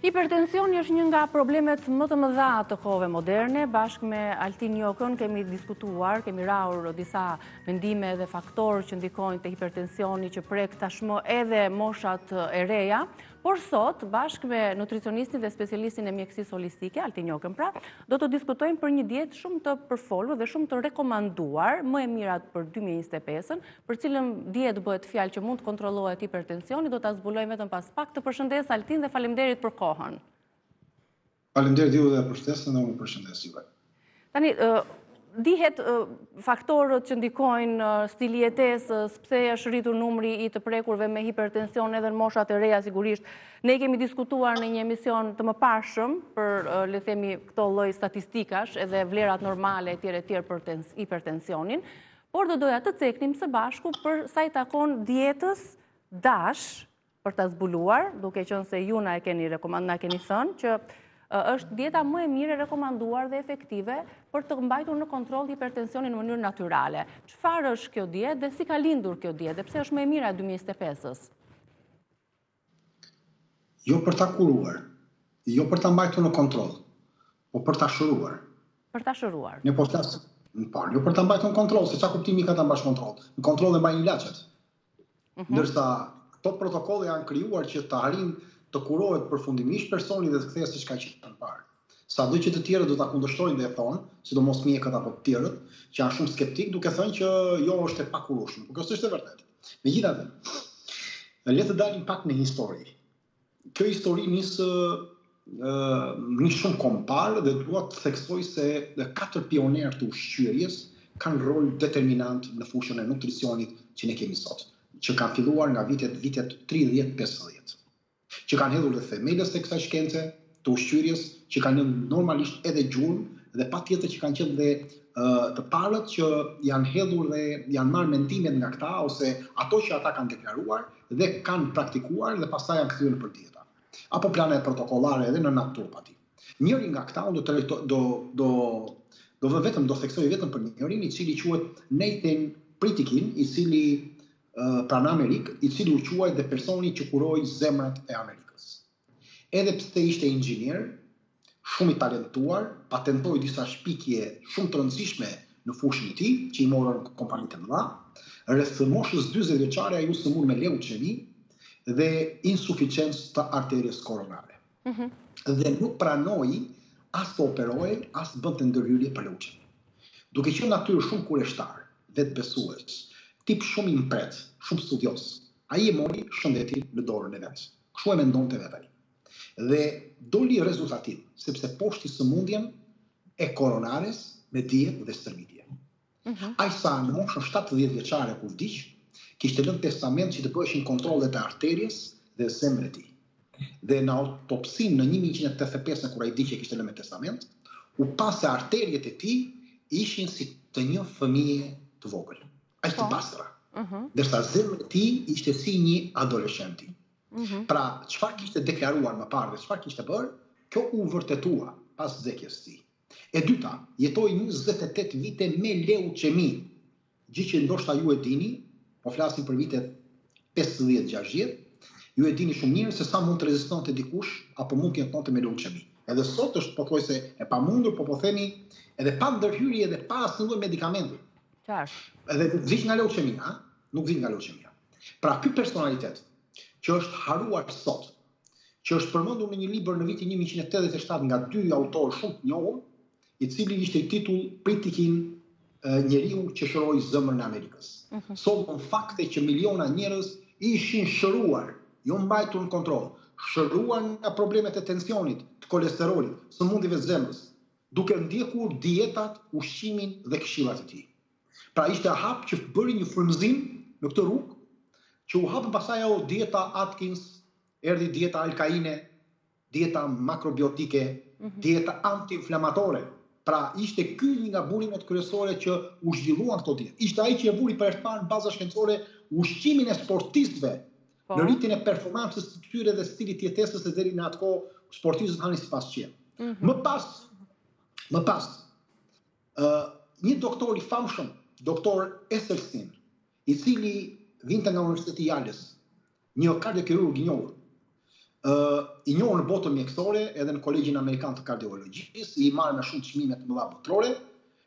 Hipertensioni është një nga problemet më të mëdha të kohëve moderne. Bashkë me Altin Jokën kemi diskutuar, kemi rrahur disa mendime dhe faktorë që ndikojnë te hipertensioni që prek tashmë edhe moshat e reja. Por sot, bashkë me nutricionistin dhe specialistin e mjekësisë holistike, Altin Jokën pra, do të diskutojmë për një dietë shumë të përfolur dhe shumë të rekomanduar, më e mira për 2025-ën, Për cilën dietë bëhet fjalë që mund të kontrollohet hipertensioni, do ta zbulojmë vetëm pas pak. Të përshëndes Altin dhe faleminderit për kohën. Faleminderit juve dhe për ftesën dhe unë përshëndes juve. Tani, dihet faktorët që ndikojnë stili i jetesës, pse është rritur numri i të prekurve me hipertension edhe në moshat e reja sigurisht. Ne kemi diskutuar në një emision të mëparshëm për, le të themi, këto lloj statistikash edhe vlerat normale etj etj për hipertensionin. Por do doja të ceknim së bashku për sa i takon dietës DASH për ta zbuluar, duke qenë se ju na e keni rekomand, na keni thënë që është dieta më e mirë e rekomanduar dhe efektive për të mbajtur në kontroll hipertensionin në mënyrë natyrale. Çfarë është kjo dietë dhe si ka lindur kjo dietë dhe pse është më e mira e 2025-ës? Jo për ta kuruar, jo për ta mbajtur në kontroll, po për ta shëruar. Për ta shëruar. Ne po flasim, në parë, jo për ta mbajtur në kontroll, se ça kuptimi ka ta mbash në kontroll. Në kontroll e mbajnë ilaçet. Mm -hmm. Ndërsa këto protokolle janë krijuar që të arrijnë të kurohet përfundimisht personi dhe të kthehet siç ka qenë më parë. Sado që të tjerët do ta kundërshtojnë dhe e thonë, sidomos mjekët apo të tjerët, që janë shumë skeptik duke thënë që jo është e pakurueshme, por kjo s'është e vërtetë. Megjithatë, le të dalim pak në histori. Kjo histori nis nis shumë kohë më parë dhe dua të theksoj se katër pionerë të ushqyerjes kanë rol determinant në fushën e nutricionit që ne kemi sot, që kanë filluar nga vitet vitet 30-50. që kanë hedhur dhe themelet e kësaj shkence të ushqyerjes, që kanë lënë normalisht edhe gjurmë dhe patjetër që kanë qenë dhe të parët që janë hedhur dhe janë marrë mendimet nga këta ose ato që ata kanë deklaruar dhe kanë praktikuar dhe pastaj janë kthyer nëpër dieta apo plane protokollare edhe në naturopati. Njëri nga këta unë do të do do do vë vetëm do theksoj vetëm për njërin i cili quhet Nathan Pritikin, i cili pra në Amerikë, i cili u quajt dhe personi që kuroi zemrat e Amerikës. Edhe pse ishte inxhinier, shumë i talentuar, patentoi disa shpikje shumë të rëndësishme në fushën e tij, që i morën kompanitë e mëdha. Rreth moshës 40 vjeçare ai u sëmur me leuçemi dhe insuficiencë të arteries koronare. Mm -hmm. Dhe nuk pranoi as të operohej, as të bënte ndërhyrje për leuçemi. Duke qenë natyrë shumë kureshtar, vetëbesues, tip shumë i mprehtë, shumë studioz, ai e mori shëndetin në dorën e vet. Kështu e mendonte vetë ai. Dhe doli rezultativ, sepse poshti sëmundjen e koronares me dietë dhe stërvitje. Mm -hmm. Aq sa në moshën 70 vjeçare kur vdiq, kishte lënë testament që të bëheshin kontrollet e arteries dhe zemrës e tij. Dhe në autopsinë në 1985 kur ai vdiq e kishte lënë me testament, u pa se arteriet e tij ishin si të një fëmije të vogël, aq të po. pastra. Uh mhm. -huh. Ndërsa zemra e tij ishte si një adoleshenti. Uh mhm. -huh. Pra, çfarë kishte deklaruar më parë dhe çfarë kishte bërë, kjo u vërtetua pas vdekjes së tij. E dyta, jetoi 28 vite me leuçemi, gjë që ndoshta ju e dini, po flasim për vitet 50-60, ju e dini shumë mirë se sa mund të rezistonte dikush apo mund të jetonte me leuçemi. Edhe sot është pothuajse e pamundur, po po themi edhe pa ndërhyrje edhe pa asnjë lloj medikamenti. Qartë. Edhe nuk vdiq nga leuçemia, nuk vdiq nga leuçemia. Pra ky personalitet që është harruar sot, që është përmendur në një libër në vitin 1987 nga dy autorë shumë të njohur, i cili ishte i titull Pritikin njeriu që shëroi zemrën e Amerikës. Uh mhm. -huh. Sollën fakte që miliona njerëz ishin shëruar, jo mbajtur në kontroll, shëruar nga problemet e tensionit, të kolesterolit, sëmundjeve të zemrës, duke ndjekur dietat, ushqimin dhe këshillat e tij. Pra ishte hap që bëri një frymëzim në këtë rrugë, që u hapën pastaj ajo dieta Atkins, erdhi dieta alkaline, dieta makrobiotike, mm -hmm. dieta antiinflamatore. Pra ishte ky një nga burimet kryesore që u zhvilluan këto dietë. Ishte ai që e vuri për herë të parë në baza shkencore ushqimin e sportistëve po. në rritjen e performancës të tyre dhe stilit të jetesës se deri në atë kohë sportistët hanin sipas qejfit. Mm -hmm. Më pas, më pas, ë uh, një doktor i famshëm, doktor Esselstyn, i cili vinte nga Universiteti i Jalës, një kardiokirurg i njohur. Ë i njohur në botën mjekësore edhe në Kolegjin Amerikan të Kardiologjisë, i marrë me shumë çmime të mëdha botërore,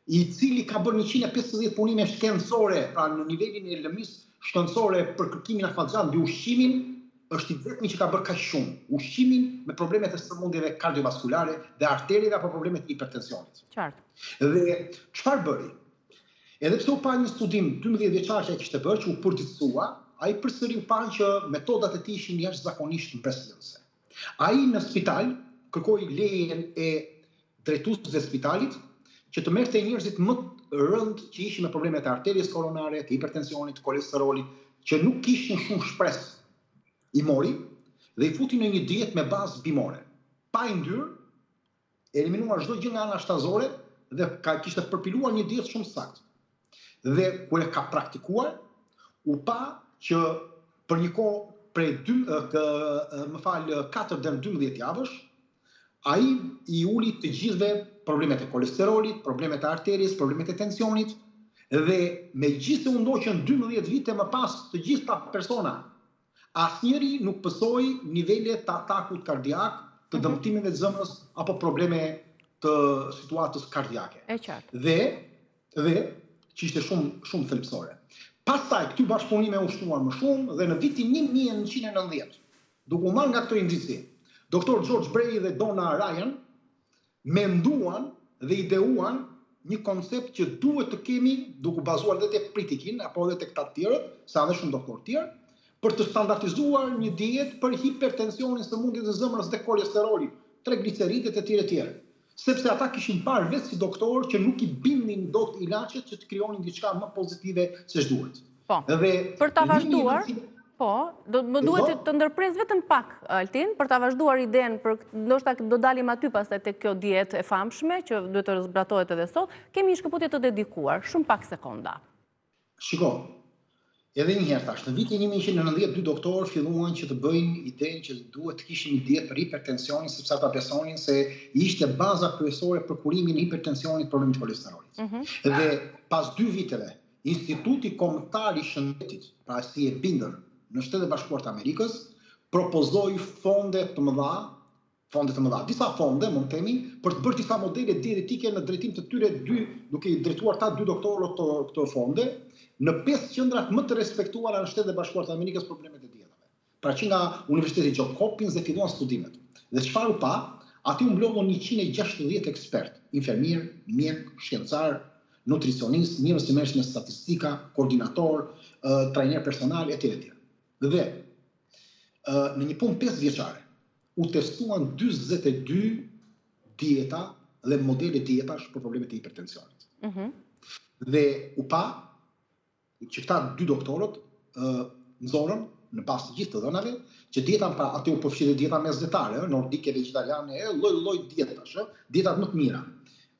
i cili ka bërë 150 punime shkencore, pra në nivelin e lëmisë shkencore për kërkimin afatgjatë mbi ushqimin, është i vetmi që ka bërë kaq shumë, ushqimin me problemet e sëmundjeve kardiovaskulare dhe arterieve apo problemet e hipertensionit. Qartë. Dhe çfarë bëri? Edhe pse u pa një studim 12 vjeçar që ai kishte bërë që u përditësua, ai përsëri u pa që metodat e tij ishin jashtëzakonisht mbresëlënëse. Ai në spital kërkoi lejen e drejtuesve të spitalit që të merrte njerëzit më të rëndë që ishin me probleme të arteries koronare, të hipertensionit, të kolesterolit, që nuk kishin shumë shpresë. I mori dhe i futi në një dietë me bazë bimore, pa yndyrë, eliminuar çdo gjë nga ana shtazore dhe ka kishte përpiluar një dietë shumë të saktë. Dhe kur e ka praktikuar, u pa që për një kohë prej dy, kë, më fal, 4 deri në 12 javësh, ai i uli të gjithëve problemet e kolesterolit, problemet e arteries, problemet e tensionit dhe megjithëse u ndoqën 12 vite më pas të gjithë këta persona, asnjëri nuk pësoi nivele të atakut kardiak, të mhm. dëmtimeve të zemrës apo probleme të situatës kardiake. E qartë. Dhe dhe që ishte shumë shumë thelbësore. Pastaj këty bashkëpunime u shtuan më shumë dhe në vitin 1990 Duke u marrë nga këto indicie, Doktor George Bray dhe Donna Ryan menduan dhe ideuan një koncept që duhet të kemi, duke u bazuar dhe tek Pritikin apo edhe tek këta të tjerët, se janë dhe shumë doktorë të tjerë, për të standardizuar një dietë për hipertensionin, sëmundjet e zemrës dhe kolesterolin, trigliceridet e tjerë e tjerë. Sepse ata kishin parë vetë si doktorë që nuk i bindnin dot ilaçet që të krijonin diçka më pozitive se ç'duhet. Po. Dhe për ta vazhduar, po, do më duhet të ndërpres vetëm pak Altin, për ta vazhduar idenë për ndoshta do dalim aty pastaj tek kjo dietë e famshme që duhet të zbatohet edhe sot, kemi një shkëputje të dedikuar, shumë pak sekonda. Shiko, edhe një herë thashë, në vitin 1990 dy doktorë filluan që të bëjnë idenë që duhet të kishim një dietë për hipertensionin, sepse ata besonin se ishte baza kryesore për kurimin e hipertensionit, problemit të kolesterolit. Mm -hmm. Dhe pas dy viteve, Instituti Kombëtar i Shëndetit, pra si e bindur në Shtetet e Bashkuara të Amerikës, propozoi fonde të mëdha fonde të mëdha, disa fonde, mund të themi, për të bërë disa modele dietetike në drejtim të tyre dy, duke i drejtuar ta dy doktorët këto, këto fonde, në pesë qendrat më të respektuara në Shtetet e Bashkuara të Amerikës problemet e dietave. Pra që nga Universiteti John Hopkins dhe filluan studimet. Dhe çfarë u pa? Aty u mblodhën 160 ekspertë, infermierë, mjek, shkencarë, nutricionistë, njerëz që merreshin me statistika, koordinator, trajner personal etj etj. Dhe në një punë 5 vjeçare u testuan 42 dieta dhe modele dietash për problemet e hipertensionit. Mm -hmm. Dhe u pa që këta dy doktorët ë nxorën në bazë të gjithë të dhënave që dieta pra aty u përfshi dhe dieta mesdhetare, ë, nordike, vegjetariane, e lloj lloj dietash, ë, dietat më të mira,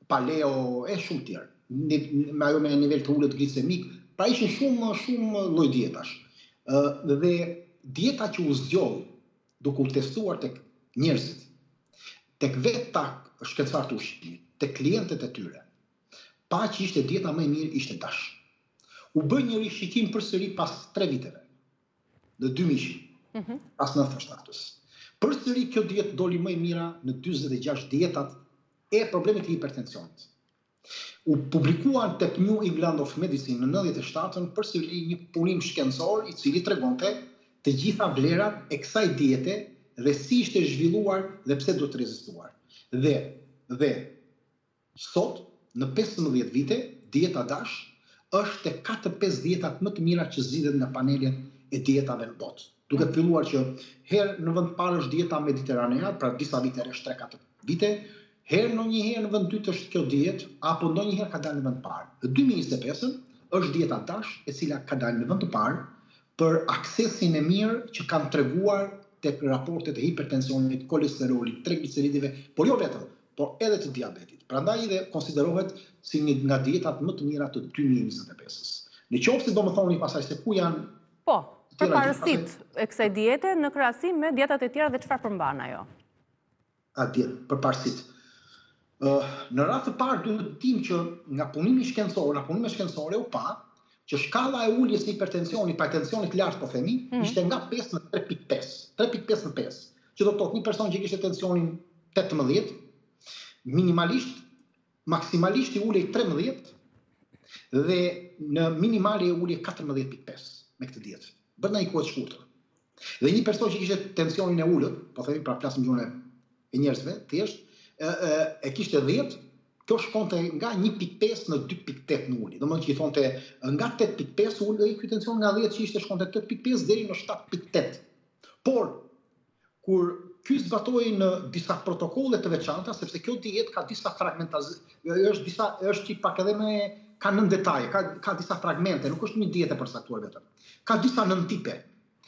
paleo e shumë tjerë, me ajo me nivel të ulët glicemik, pra ishin shumë shumë lloj dietash. Ë dhe dieta që u zgjodh duke u testuar tek njerëzit, tek vetë ta shkencëtarët e ushqimit, tek klientët e tyre, pa që ishte dieta më e mirë ishte DASH. U bë një rishikim përsëri pas 3 viteve, në 2000, mm -hmm. pas 97-ës. Përsëri kjo dietë doli më e mira në 46 dietat e problemit të hipertensionit. U publikuan tek New England of Medicine në 97-ën përsëri një punim shkencor i cili tregonte të gjitha vlerat e kësaj diete dhe si ishte zhvilluar dhe pse duhet të rezistuar. Dhe dhe sot në 15 vite dieta DASH është te 4-5 dietat më të mira që zgjidhen nga panelet e dietave në botë. Duke filluar që herë në vend të parë është dieta mediteranea, pra disa vite rresht 3-4 vite, herë ndonjëherë në vend dytë është kjo dietë, apo ndonjëherë ka dalë në vend të parë. Në 2025-ën është dieta DASH e cila ka dalë në vend të parë për aksesin e mirë që kanë treguar tek raportet e hipertensionit, kolesterolit, triglicerideve, por jo vetëm, por edhe të diabetit. Prandaj edhe konsiderohet si një nga dietat më të mira të 2025-ës. Në qoftë se do më thoni pastaj se ku janë Po, përparësitë e kësaj diete në krahasim me dietat e tjera dhe çfarë përmban ajo? A dietë, përparësitë. Në radhë të parë duhet të dimë që nga punimi shkencor, nga punime shkencore u pa që shkalla e uljes së hipertensionit, pra tensionit të lartë po themi, mm. ishte nga 5 në 3.5, 3.5 në 5. Që do të thotë një person që kishte tensionin 18, minimalisht maksimalisht i ulej 13 dhe në minimale i ulej 14.5 me këtë dietë. Brenda një kohe të shkurtër. Dhe një person që kishte tensionin e ulët, po themi pra flasim gjuhën e njerëzve, thjesht e, e, e kishte 10, kjo shkonte nga 1.5 në 2.8 në ulje. Domethënë që i thonte nga 8.5 ulej ky tension nga 10 që ishte shkonte 8.5 deri në 7.8. Por kur ky zbatohej në disa protokolle të veçanta, sepse kjo dietë ka disa fragmentaz, është disa është çik pak edhe me ka nën detaje, ka ka disa fragmente, nuk është një dietë e përcaktuar vetëm. Ka disa nëntipe.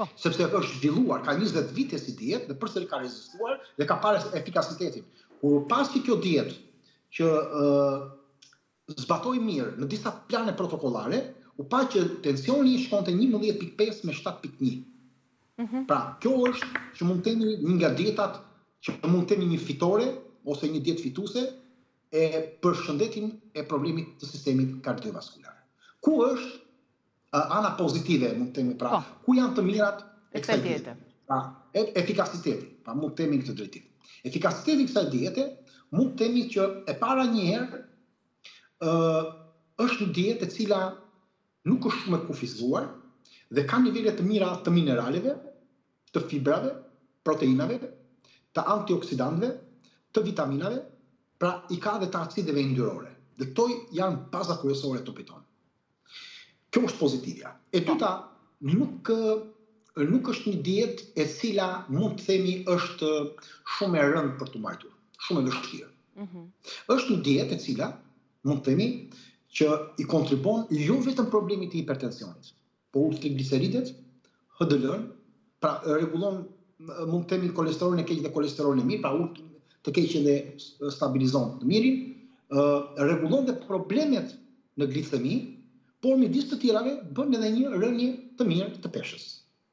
Po. Sepse është zhvilluar, ka 20 vite si dietë dhe përsëri ka rezistuar dhe ka parë efikasitetin. Kur pa që kjo dietë që ë zbatohej mirë në disa plane protokollare, u pa që tensioni shkonte 11.5 me 7.1. Mm -hmm. Pra, kjo është që mund të themi një nga dietat që mund të themi një fitore ose një dietë fituese e për shëndetin e problemit të sistemit kardiovaskular. Ku është ana pozitive, mund të themi pra, po. ku janë të mirat e kësaj diete? Pra, e, efikasiteti, pra mund të themi në këtë drejtim. Efikasiteti i kësaj diete mund të themi që e para një herë ë është një dietë e cila nuk është shumë e kufizuar dhe ka nivele të mira të mineraleve, të fibrave, proteinave, të antioksidantëve, të vitaminave, pra i ka dhe të acideve yndyrore. Dhe këto janë baza kryesore të trupit tonë. Kjo është pozitivja. E po. dyta, nuk nuk është një dietë e cila mund të themi është shumë e rëndë për t'u mbajtur, shumë e vështirë. Mm -hmm. Është një dietë e cila mund të themi që i kontribon jo vetëm problemit të hipertensionit, po ul trigliceridet, HDL-n, pra rregullon mund të themi kolesterolin e keq dhe kolesterolin e mirë, pra ul të keqin dhe stabilizon të mirin, ë rregullon dhe problemet në glicemi, por midis të tjerave bën edhe një rënie të mirë të peshës.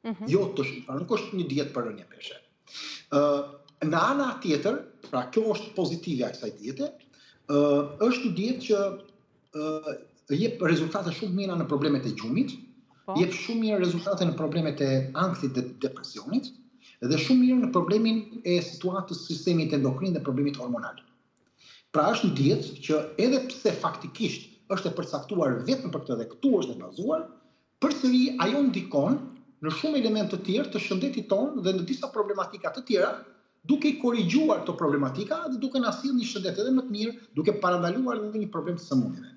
Mm -hmm. Jo të shumë, pra nuk është një dietë për rënie peshe. Ë nga ana tjetër, pra kjo është pozitivja e kësaj diete, ë është një dietë që ë jep rezultate shumë të mira në problemet e gjumit, po. jep shumë mirë rezultate në problemet e ankthit dhe depresionit dhe shumë mirë në problemin e situatës së sistemit endokrin dhe problemit hormonal. Pra është një dietë që edhe pse faktikisht është e përcaktuar vetëm për këtë dhe këtu është e bazuar, përsëri ajo ndikon në shumë elementë të tjerë të shëndetit tonë dhe në disa problematika të tjera, duke i korrigjuar këto problematika dhe duke na sjellë një shëndet edhe më të mirë, duke parandaluar edhe një problem të sëmundjeve.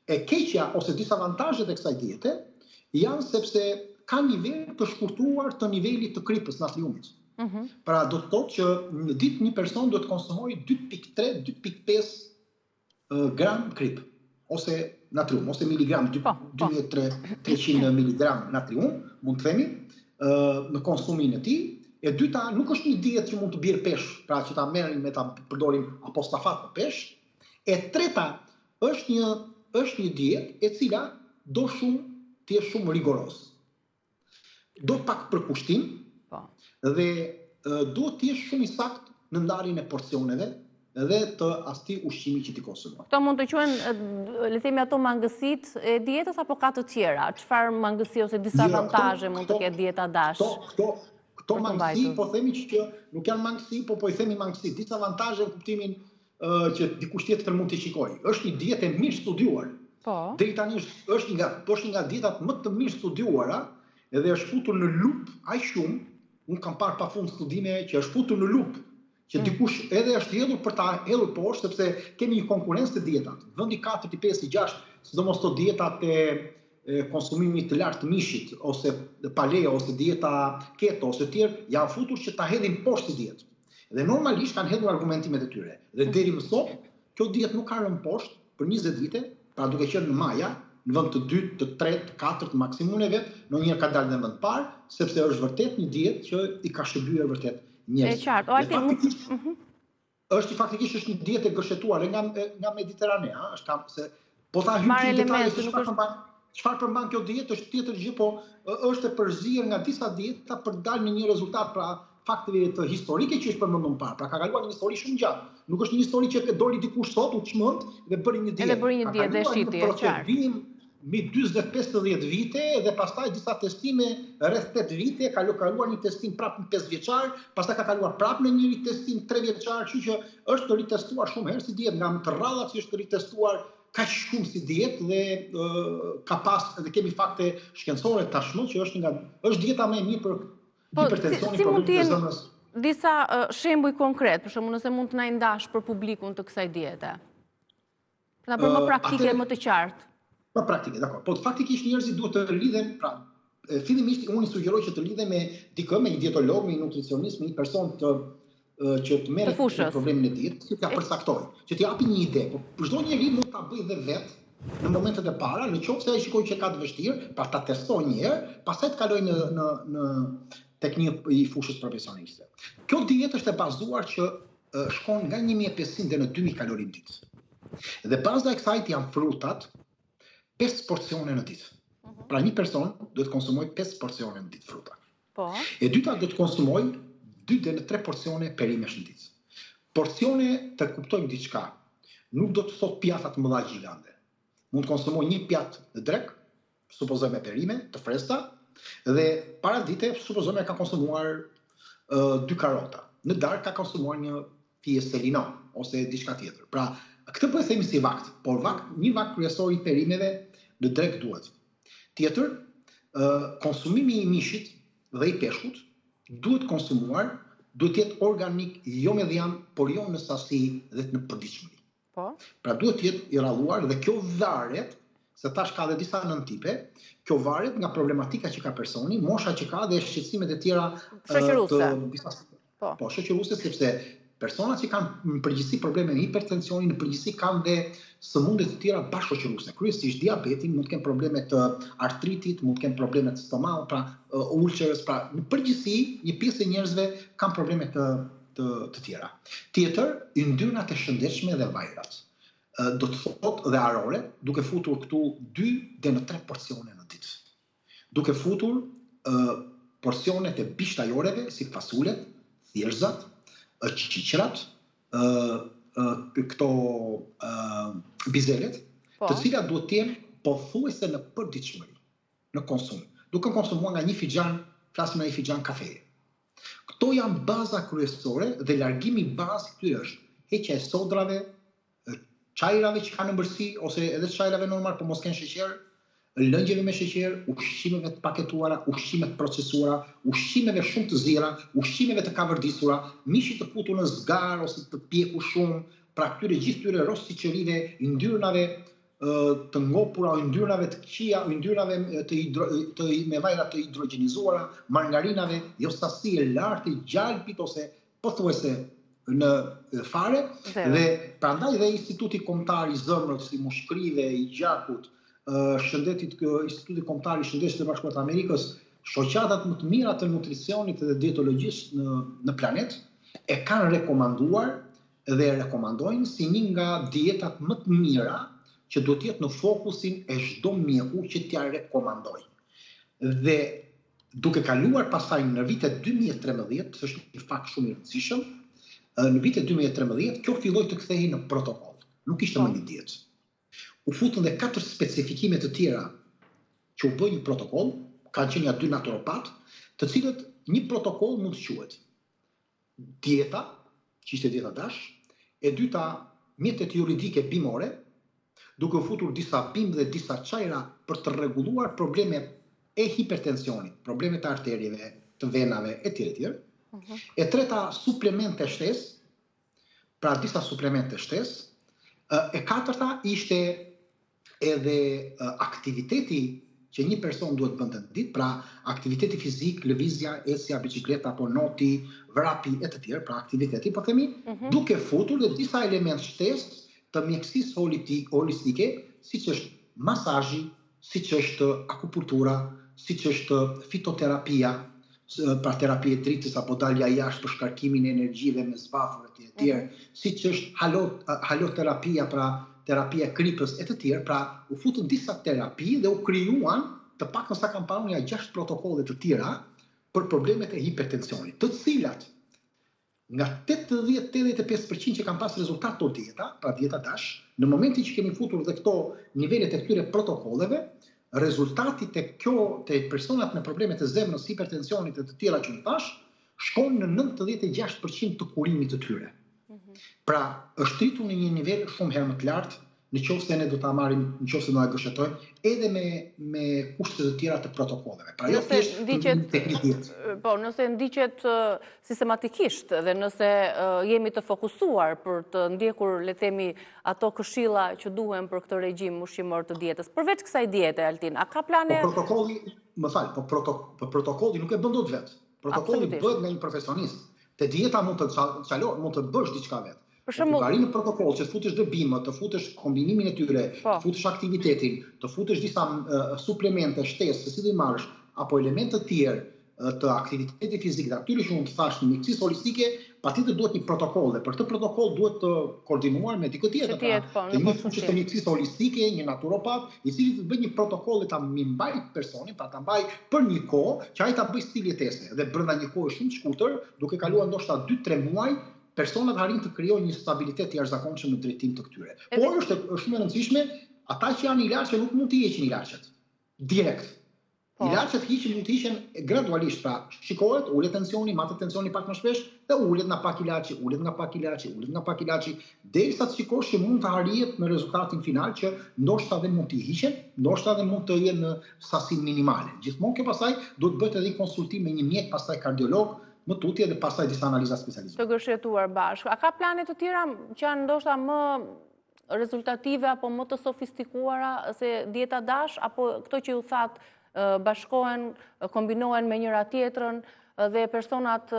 E keqja ose disavantazhet e kësaj diete janë sepse ka nivel të shkurtuar të nivelit të kripës, natriumit. Mm -hmm. Pra do të thotë që në ditë një person duhet të konsumojë 2.3 2.5 gram kripë ose natrium ose miligram 2300 po, po. miligram natrium, mund të themi, në konsumin e tij. E dyta, nuk është një dietë që mund të bjerë peshë, pra që ta merrim e ta përdorim apostafat për peshë. E treta, është një është një dietë e cila do shumë të jesh shumë rigoroz. Do pak përkushtim. Po. Dhe duhet të jesh shumë i saktë në ndarjen e porcioneve dhe të atij ushqimi që ti konsumon. Këto mund të quhen, le të themi ato mangësitë e dietës apo ka të tjera? Çfarë mangësi ose disavantazhe mund të ketë dieta DASH? Këto, këto, këto mangësi, po themi që nuk janë mangësi, po po i themi mangësi, disavantazhe në kuptimin që dikush tjetër mund t'i shikojë. Është një dietë e mirë studiuar. Po. Deri tani është është nga po është një nga dietat më të mirë studiuara edhe është futur në lupë aq shumë, unë kam parë pafund studime që është futur në lupë, që mm. dikush edhe është hedhur për ta hedhur poshtë sepse kemi një konkurrencë të dietat. Vendi 4, 5, 6, sidomos këto dietat e konsumimit të lartë të mishit ose paleo ose dieta keto ose të tjerë janë futur që ta hedhin poshtë si dietë. Dhe normalisht kanë hedhur argumentimet e tyre. Dhe deri më sot, kjo dietë nuk ka rënë poshtë për 20 vite, pra duke qenë në maja, në vend të dytë, të tretë, të katërt, maksimumin e vet, ndonjëherë ka dalë në vend të parë, sepse është vërtet një dietë që i ka shërbyer vërtet njerëzve. E qartë. O Altin, faktikisht, mhm. është faktikisht është një dietë e gërshetuar nga nga Mediteranea, është kam se po ta hyjmë në detaje se çfarë përmban çfarë përmban kjo dietë është tjetër gjë, po është e përzier nga disa dieta për të dalë në një rezultat pra fakteve të historike që është përmendur më parë. Pra ka kaluar një histori shumë gjatë. Nuk është një histori që doli dikush sot, u çmend dhe bëri një dietë. Edhe bëri një dietë dhe shiti, e qartë. mbi 40-50 vite dhe pastaj disa testime rreth 8 vite, ka kaluar një testim prapë në 5 vjeçar, pastaj ka kaluar prapë në një ritestim 3 vjeçar, kështu që është ritestuar shumë herë si dietë, nga më të rrallat që është ritestuar kaq shumë si dietë dhe uh, ka pas edhe kemi fakte shkencore tashmë që është nga është dieta më e mirë për po, hipertensionin, si, si mund të jenë disa uh, shembuj konkret, për shembull nëse mund të na i ndash për publikun të kësaj diete. Për ta bërë më praktike, më të qartë. Më praktike, dakor. Po faktikisht njerëzit duhet të lidhen, pra fillimisht unë i sugjeroj që të lidhen me dikë, me një dietolog, me një nutricionist, me një person të që të merret me problemin e dietës, që t'ia përcaktojë, që t'i japi një ide. Po çdo njeri mund ta bëjë dhe vetë në momentet e para, në qoftë se ai shikon që ka të vështirë, pra ta testojë një herë, pastaj të kalojë në në në tek një i fushës profesioniste. Kjo dietë është e bazuar që shkon nga 1500 deri në 2000 kalori në ditë. Dhe baza e kësaj janë frutat, 5 porcione në ditë. Mhm. Pra një person duhet të konsumojë 5 porcione në ditë fruta. Po. E dyta duhet të konsumojë 2 deri në 3 porcione perimesh në ditë. Porcione të kuptojmë diçka, nuk do të thotë pjata të mëdha gjigande. Mund të konsumojë një pjatë në drekë, supozojmë me perime të freskëta dhe paradite supozojmë e ka konsumuar uh, dy karota. Në darkë ka konsumuar një fije selino ose diçka tjetër. Pra, këtë po e themi si vakt, por vakt, një vakt kryesor i perimeve në drekë duhet. Tjetër, uh, konsumimi i mishit dhe i peshkut duhet konsumuar, duhet të jetë organik, jo me dhjam, por jo në sasi dhe në përditshmëri. Po. Pra duhet të jetë i rralluar dhe kjo varet, se tash ka dhe disa nëntipe, kjo varet nga problematika që ka personi, mosha që ka dhe shqetësimet e tjera shoqëruese. Të disa po. Po, shoqëruese sepse personat që kanë në përgjithësi probleme me hipertensionin, në përgjithësi kanë dhe sëmundje të tjera bashkëshoqëruese, kryesisht diabetin, mund të kenë probleme të artritit, mund të kenë probleme të stomakut, pra ulcerës, pra në përgjithësi një pjesë e njerëzve kanë probleme të të të tjera. Tjetër, yndyrnat e shëndetshme dhe vajrat. Do të thotë dhe arore, duke futur këtu 2 deri në 3 porcione në ditë. Duke futur ë porcionet e bishtajoreve si fasulet, thjerrëzat, qiqrat, ë këto ë bizelet, po. të cilat duhet të jenë pothuajse në përditshmëri, në konsum. Duke konsumuar nga një filxhan, flasim nga një filxhan kafeje. Këto janë baza kryesore dhe largimi bazë i këtyre është heqja e sodrave, çajrave që kanë ëmbëlsi ose edhe çajrave normal po mos kenë sheqer, lëngjeve me sheqer, ushqimeve të paketuara, ushqime të procesuara, ushqimeve shumë të zira, ushqimeve të kavërdisura, mishit të futur në zgarë ose të pjekur shumë, pra këtyre gjithë këtyre rostiçerive, yndyrnave të ngopura, yndyrnave të këqija, yndyrnave të hidro, të me vajra të hidrogjenizuara, margarinave, jo sasi e lartë e gjalpit ose pothuajse në fare dhe prandaj dhe Instituti Kombëtar i Zemrës, i Mushkërive, i Gjakut, shëndetit Instituti Kombëtar i Shëndetit të Bashkuar të Amerikës, shoqatat më të mira të nutricionit dhe dietologjisë në në planet e kanë rekomanduar dhe e rekomandojnë si një nga dietat më të mira që duhet të jetë në fokusin e çdo mjeku që t'ia rekomandojë. Dhe duke kaluar pastaj në vitet 2013, se është një fakt shumë i rëndësishëm, në vitet 2013 kjo filloi të kthehej në protokoll. Nuk ishte më po. një dietë. U futën dhe katër specifikime të tjera që u bë një protokoll, kanë qenë ja dy naturopat, të cilët një protokoll mund të quhet dieta, që ishte dieta DASH, e dyta mjetet juridike bimore, duke u futur disa bimë dhe disa çajra për të rregulluar problemet e hipertensionit, problemet e arterieve, të venave etj etj. Mhm. E treta suplemente shtesë, pra disa suplemente shtesë. E katërta ishte edhe aktiviteti që një person duhet të bënte në ditë, pra aktiviteti fizik, lëvizja, ecja, biçikleta apo noti, vrapi e të tjerë, pra aktiviteti, po themi, mm -hmm. duke futur dhe disa elementë shtesë të mjekësisë holistike, siç është masazhi, siç është akupunktura, siç është fitoterapia, pra terapi e dritës apo dalja jashtë për shkarkimin e energjive me zbathur etj etj, mm -hmm. siç është halo haloterapia, pra terapia e kripës e të tjerë, pra u futën disa terapi dhe u krijuan të paktën sa kam parë unë ja gjashtë protokolle të tjera për problemet e hipertensionit, të cilat. Nga 80-85% që kanë pas rezultat këto dieta, pra dieta DASH, në momentin që kemi futur dhe këto nivelet e këtyre protokolleve, rezultati te kjo te personat me probleme të zemrës, hipertensionit e të tjera që unë thashë, shkon në 96% të kurimit të tyre. Mhm. Pra, është rritur në një nivel shumë herë më të lartë, në qoftë se ne do ta marrim, në qoftë se do ta gërshetojmë edhe me me kushte të tjera të protokolleve. Pra jo thjesht ndiqet teknikë. Po, nëse ndiqet sistematikisht dhe nëse jemi të fokusuar për të ndjekur, le të themi, ato këshilla që duhen për këtë regjim ushqimor të dietës. Përveç kësaj diete, Altin, a ka plane Po protokolli, më fal, po, proto, po protokolli nuk e bën dot vetë. Protokolli bëhet nga një profesionist. Te dieta mund të çalo, mund të bësh diçka vetë. Për po shembull, arrin në protokoll që të futësh dhe bimët, të futësh kombinimin e tyre, po. të futësh aktivitetin, të futësh disa uh, suplemente shtesë, se si do i marrësh, apo elemente të tjerë të aktivitetit fizik dhe atyre që unë të thashë në mjekësisë holistike, patjetër duhet një protokoll dhe për këtë protokoll duhet të koordinuar me dikë tjetër, pra, po, të një fushë të mjekësisë holistike, një naturopat, i cili të bëjë një protokoll e ta mbajë personin, pra ta mbajë për një kohë, që ai ta bëjë stil jetese dhe brenda një kohe shumë të shkurtër, duke kaluar ndoshta 2-3 muaj, personat arrijnë të krijojnë një stabilitet të jashtëzakonshëm në drejtim të këtyre. Por është është shumë e rëndësishme, ata që janë ilaçe nuk mund t'i heqin ilaçet direkt. Po. Ilaçet hiqen mund të hiqen gradualisht, pra shikohet, ulet tensioni, matet tensioni pak më shpesh dhe ulet nga pak ilaçi, ulet nga pak ilaçi, ulet nga pak ilaçi, derisa të shikosh që mund të arrihet në rezultatin final që ndoshta dhe mund t'i hiqen, ndoshta dhe mund të jenë në sasi minimale. Gjithmonë kjo pastaj duhet të bëhet edhe një konsultim me një mjek, pastaj kardiolog, më tutje dhe pastaj disa analiza specializuara. Të gërshetuar bashkë. A ka plane të tjera që janë ndoshta më rezultative apo më të sofistikuara se dieta DASH, apo këto që ju thatë bashkohen, kombinohen me njëra tjetrën dhe personat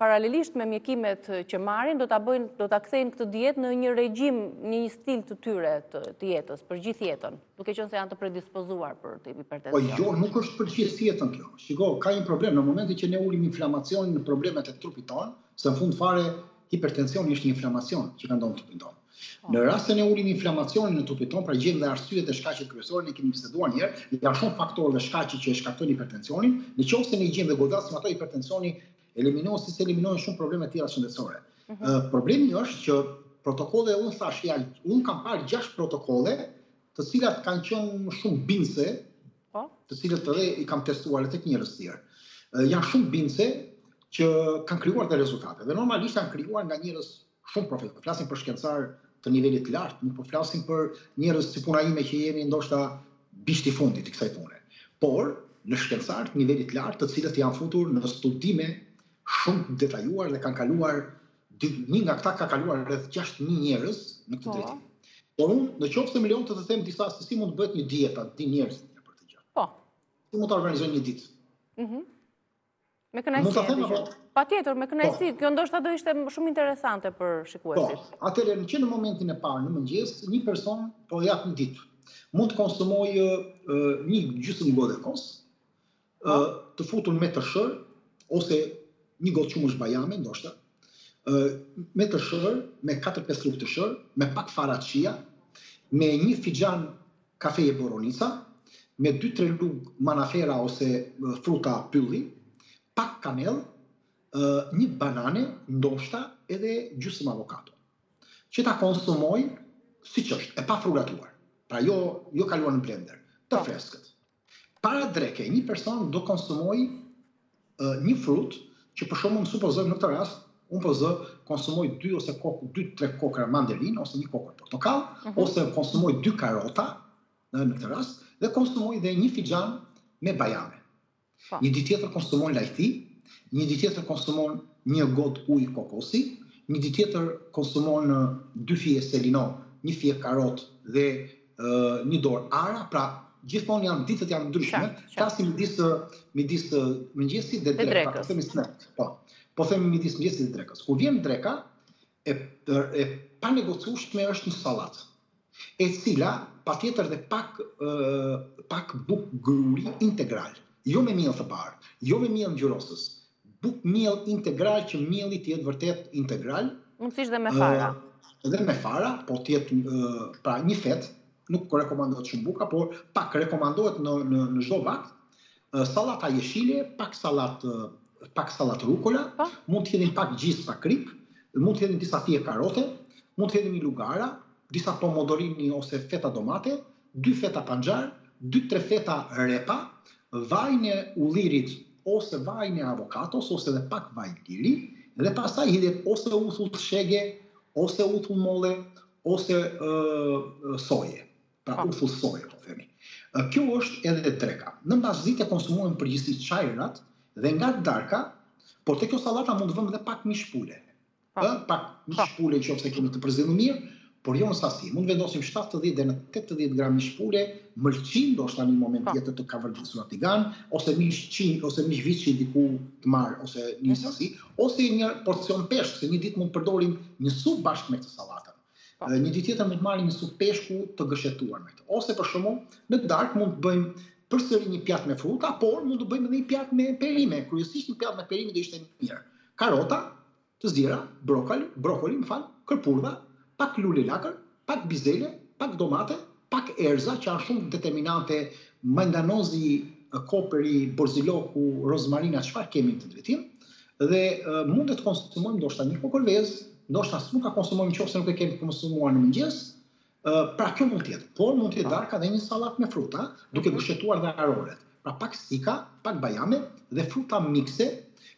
paralelisht me mjekimet që marrin, do ta bëjnë, do ta kthejnë këtë dietë në një regjim, në një stil të tyre të, të jetës, për gjithë jetën, duke qenë se janë të predispozuar për të hipertension. Po jo, nuk është për gjithë jetën kjo. Shiko, ka një problem në momentin që ne ulim inflamacionin në problemet e trupit tonë, se në fund fare hipertensioni është një inflamacion që ka ndodhur në trupin tonë. Po. Në rast se ne ulim inflamacionin në trupin tonë, pra gjejmë dhe arsyet dhe shkaqet kryesore, ne kemi biseduar një herë, janë shumë faktorë dhe shkaqe që e shkaktojnë hipertensionin. Në qoftë se ne i gjejmë dhe godasim ato hipertensioni eliminohet siç eliminohen shumë probleme të tjera shëndetësore. Mm -hmm. Problemi është që protokolle unë thashë janë, unë kam parë 6 protokolle të cilat kanë qenë shumë bindëse, po. të cilët edhe i kam testuar edhe tek njerëz të tjerë. Janë shumë bindëse që kanë krijuar dhe rezultate. Dhe normalisht janë krijuar nga njerëz shumë profesionistë. Flasim për shkencëtarë të nivelit të lartë, nuk po flasim për njerëz si puna ime që jemi ndoshta bishti i fundit i kësaj pune. Por në shkencëtarë të nivelit të lartë, të cilët janë futur në studime shumë të detajuar dhe kanë kaluar një nga këta ka kaluar rreth 6000 njerëz në këtë po. drejtim. Por unë, në qoftë se më lejon të të them disa se si mund të bëhet një dietë, ta dinë njerëzit për këtë gjë. Po. Si mund ta organizojnë një ditë? Mhm. Me kënaqësi. Mund ta them apo? Patjetër, me kënaqësi. Po. Kjo ndoshta do ishte shumë interesante për shikuesit. Po. Atëherë, që në momentin e parë në mëngjes, një person po jap një ditë. Mund të konsumojë një gjysmë gote kos, po. të futur me tërshërë ose një gotë qumësht bajame ndoshta, me tërshërë, me 4-5 lugë tërshërë, me pak fara chia, me një filxhan kafeje boronica, me 2-3 lugë manafera ose fruta pylli, pak kanellë, një banane, ndoshta edhe gjysmë avokado. Që ta konsumojë siç është, e pafrulatuar. Pra jo jo kaluar në blender, të po. freskët. Para dreke, një person do konsumojë një frut që për shembull supozojmë në këtë rast, unë po zë konsumoj 2 ose kok, 2-3 kokra manderinë ose një kokër portokall, uh mhm. -huh. ose konsumoj 2 karota në, në këtë rast dhe konsumoj dhe një filxhan me bajame. Po. Një ditë tjetër konsumon lajthi, një ditë tjetër konsumon një gotë ujë kokosi, një ditë tjetër konsumon dy fije selino, një fije karot dhe një dorë arra, pra gjithmonë janë ditët janë ndryshme, flasim midis midis mëngjesit dhe drekës, pra, po themi snack, po. Po themi midis mëngjesit dhe drekës. Kur vjen dreka, e e panegociueshme është një sallatë, e cila patjetër dhe pak pak bukë gruri integral, jo me miell të bardhë, jo me miell ngjyrosës, bukë miell integral që mielli të jetë vërtet integral. Mundësisht dhe me fara. Dhe me fara, po të jetë pra një fetë, nuk rekomandohet shumë buka, por pak rekomandohet në në në çdo vakt. Sallata jeshile, pak sallatë pak sallatë rukola, po. mund të hedhim pak gjizë, pak kripë, mund të hedhim disa fije karote, mund të hedhim një lugë arra, disa pomodorini ose feta domate, dy feta panxhar, dy tre feta repa, vajin e ullirit ose vajin e avokatos ose edhe pak vaj liri dhe pastaj hidhet ose uthull shege, ose uthull molle, ose soje. Pra po. uthull soje, po themi. Kjo është edhe dreka. Në mbasdite konsumohen përgjithësi çajrat dhe nga darka, por te kjo sallata mund të vëmë edhe pak mish pule. Po. Ë, pak mish po. pule nëse kemi të përzgjedhur mirë, por jo në sasi. Mund të vendosim 70 deri në 80 gram mish pule, mëlçi ndoshta në një moment po. tjetër të kavërdisur tigan, ose mish qin, ose mish viçi diku të marrë ose një mhm. sasi, ose një porcion peshk, se një ditë mund të përdorim një supë bashkë me këtë sallatën. Po. Një ditë tjetër mund të marrim një supë peshku të gërshetuar me këtë. Ose për shembull, në darkë mund të bëjmë përsëri një pjatë me fruta, por mund të bëjmë edhe një pjatë me perime. Kryesisht një pjatë me perime do ishte mirë. Karota, të ziera, brokoli, brokoli, më fal, kërpurdha, pak lule lakër, pak bizele, pak domate, pak erëza që janë shumë determinante, majdanozi, koperi, borziloku, rozmarina, çfarë kemi në këtë drejtim, dhe mund të konsumojmë ndoshta një kokërr vezë, ndoshta s'mund ta konsumojmë nëse nuk e kemi konsumuar në mëngjes, pra kjo mund të jetë, por mund të jetë darka dhe një sallatë me fruta, duke mhm. gërshetuar dhe aroret. Pra pak thika, pak bajame dhe fruta mikse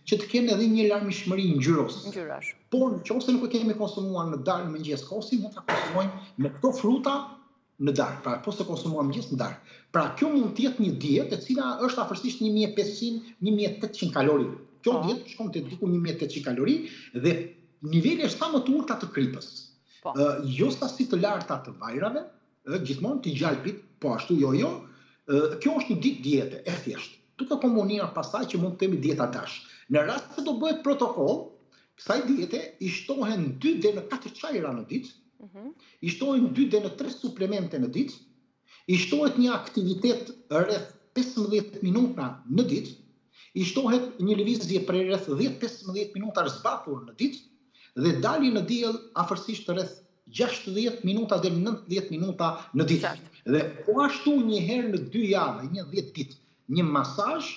që të kenë edhe një larmishmëri ngjyrose. Ngjyrash. Por nëse nuk e kemi konsumuar në darkë në mëngjes kosin, mund ta konsumojmë me këto fruta në darkë, pra po s'e konsumuam në mëngjes në darkë. Pra kjo mund të jetë një dietë e cila është afërsisht 1500-1800 kalori. Kjo po. dietë shkon te diku 1800 kalori dhe niveli është sa më të ulëta të kripës. Po. Uh, jo sasi të larta të vajrave, ë gjithmonë të gjalpit, po ashtu jo jo. Uh, kjo është një ditë diete e thjeshtë. Duke kombinuar pastaj që mund të themi dieta dash. Në rast se do bëhet protokoll, kësaj diete i shtohen 2 deri në 4 çajra në ditë, mhm. i shtohen 2 deri në 3 suplemente në ditë, i shtohet një aktivitet rreth 15 minuta në ditë, i shtohet një lëvizje prej rreth 10-15 minuta zbathur në ditë dhe dalje në diell afërsisht rreth 60 minuta deri në 90 minuta në ditë. Dhe po ashtu një herë në 2 javë, një 10 ditë, një masazh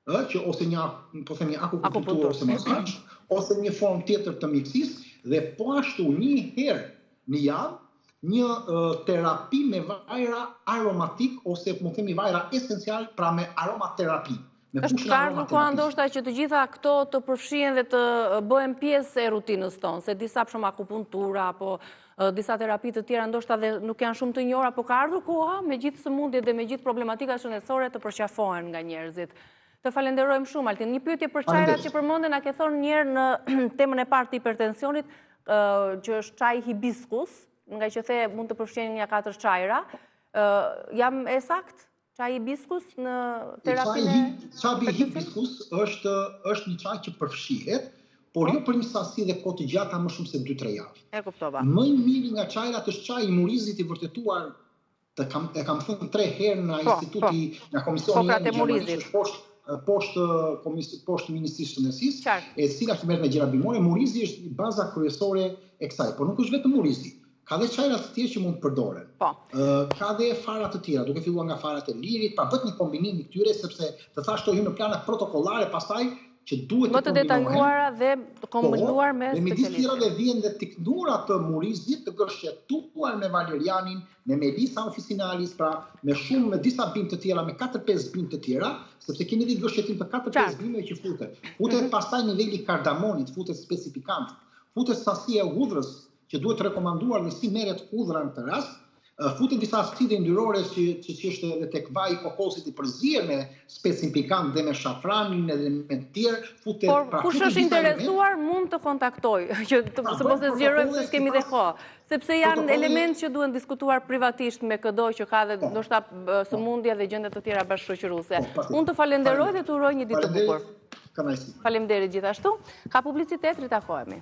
ë që ose një po them një akupunkturë ose masazh ose një formë tjetër të mjekësisë dhe po ashtu një herë në javë një terapi me vajra aromatik ose mund të themi vajra esencial, pra me aromaterapi. Me Është ka ardhur koha ndoshta që të gjitha këto të përfshihen dhe të bëhen pjesë e rutinës tonë, se disa për shembull akupuntura apo disa terapi të tjera ndoshta dhe nuk janë shumë të njohura, po ka ardhur koha me gjithë sëmundjet dhe me gjithë problematikat shëndetësore të përqafohen nga njerëzit. Të falenderojmë shumë, Altin. Një pyetje për çajrat që përmende, na ke thënë njëherë në temën e parë të hipertensionit, që është çaji hibiskus, ngaqë the mund të përfshijnë nja katër çajra. Jam e saktë? Çaji hibiskus në terapinë e Çaji hibiskus është është një çaj që përfshihet, por jo për një sasi dhe kohë të gjata më shumë se 2-3 javë. E kuptova. Më i miri nga çajrat është çaji i murizit i vërtetuar të kam e kam thënë tre herë nga po, instituti, po. nga komisioni i Gjermanisë është poshtë poshtë komis poshtë Ministrisë së Shëndetësisë, e cila që merret me gjëra bimore, murizi është baza kryesore e kësaj, por nuk është vetëm murizi. Ka dhe çajra të tjerë që mund të përdoren. Po. Ka dhe fara të tjera, duke filluar nga farat e lirit, pra bëhet një kombinim i këtyre sepse të thashë këto hyjnë në plane protokollare pastaj që duhet të kombinohen. Më të detajuara dhe të kombinuar po, me specialistin. Dhe midis tjerave vjen dhe tinktura të murizit të gërshetuar me valerianin, me melissa officinalis, pra me shumë me disa bimë të tjera, me 4-5 bimë të tjera, sepse kemi dhe gërshetim të 4-5 bimëve që futet. Futet mm -hmm. pastaj niveli i kardamonit, futet speci pikant, futet sasia e hudhrës që duhet rekomanduar dhe si merret hudhra në këtë rast, futen disa acide yndyrore si që që është edhe tek vaji i kokosit i përzier me specin pikant dhe me shafranin edhe me të tjerë, futet Por pra, kush është interesuar mund të kontaktojë, që të pra, se mos e zgjerojmë se s'kemi dhe kohë, sepse janë elementë që duhen diskutuar privatisht me këdo që ka dhe po. ndoshta po. sëmundje dhe gjendje të tjera bashkëshoqëruese. Po, Unë të falenderoj dhe të uroj një ditë të bukur. Faleminderit gjithashtu. Ka publicitet, ritakohemi.